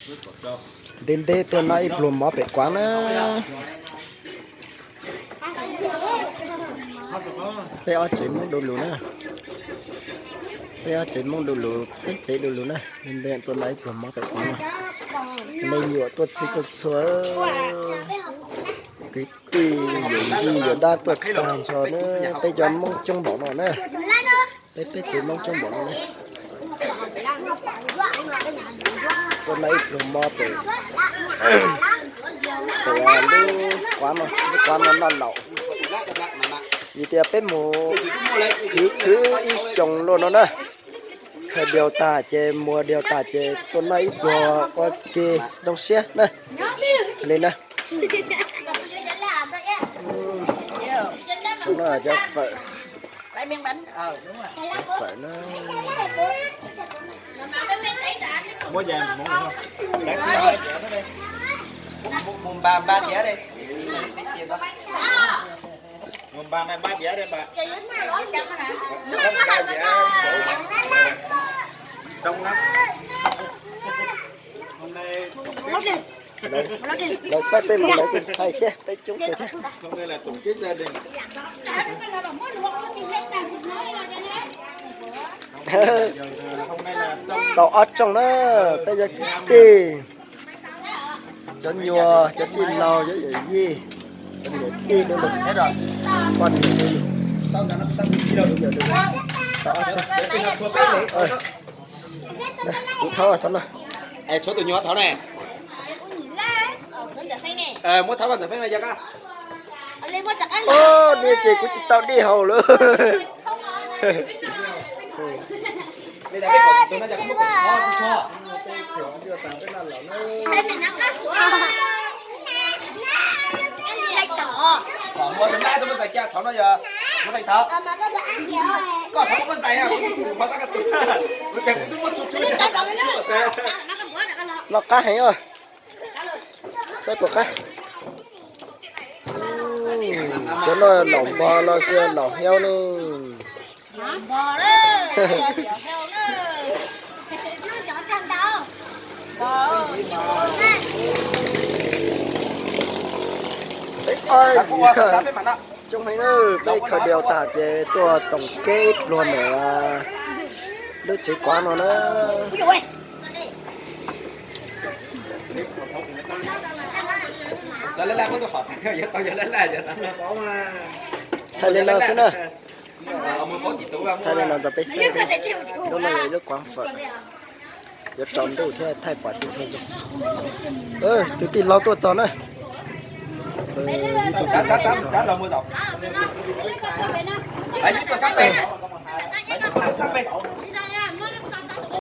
Ntev ntev tuaj noj ib pluag mov pem Kuav na. Peb ob tsev Hmoob du lug na. Peb ob tsev Hmoob du lug, peb tsev du lug na. Ntev ntev tuaj noj ib pluag mov pem Kuav na. Me nyuam tuaj txhij tuaj txhua, kwv tij yawm yij yawm dab tuaj tag nrho na. Peb cov Hmoob coob npaum no na. Peb peb tsev Hmoob coob npaum no na. Tuaj noj ib pluag mov pem, pem lub Kuav no, lub Kuav no noj laum. Vim tias peb mus khwv khwv ib xyoos luaj no na. Khaws diaus tag ces muag diaus tag ces tuaj noj ib pluag ua ke zoo siab na. Li na. Cov no cov fawm. Fawm na. Lawv saib peb mas lawv kuj ntshai thiab, peb coob kawg thiab. Tau ob rooj na, peb yog kwv tij, cov nyuas, cov tij laug, cov yawm yij, cov niam tij, poj niam, tau ob rooj. Kuv thauj thauj no. Es tshuav tus nyuam thauj ne. Muab thauj koj ntxawm feeb no yog koj. Ub, dej ces kuv tsis tau dej haus lawm. Noj qab heev os. Saib puas qab. Cov no laum npog los sis laum heo ne? Peb ob yim coob heev na, peb khaws diaus tag ces tuaj toom keb ib pluag ntawm lub tsev kuav no na. Thaij li no xwb na. Thaij li no ntxuav peb saib xwb. Lub no yog ib lub kuav fawm. Yuav tsaus ntuj thiab thaij pom tsis tshua zoo. Tus tij laug tuaj txog na.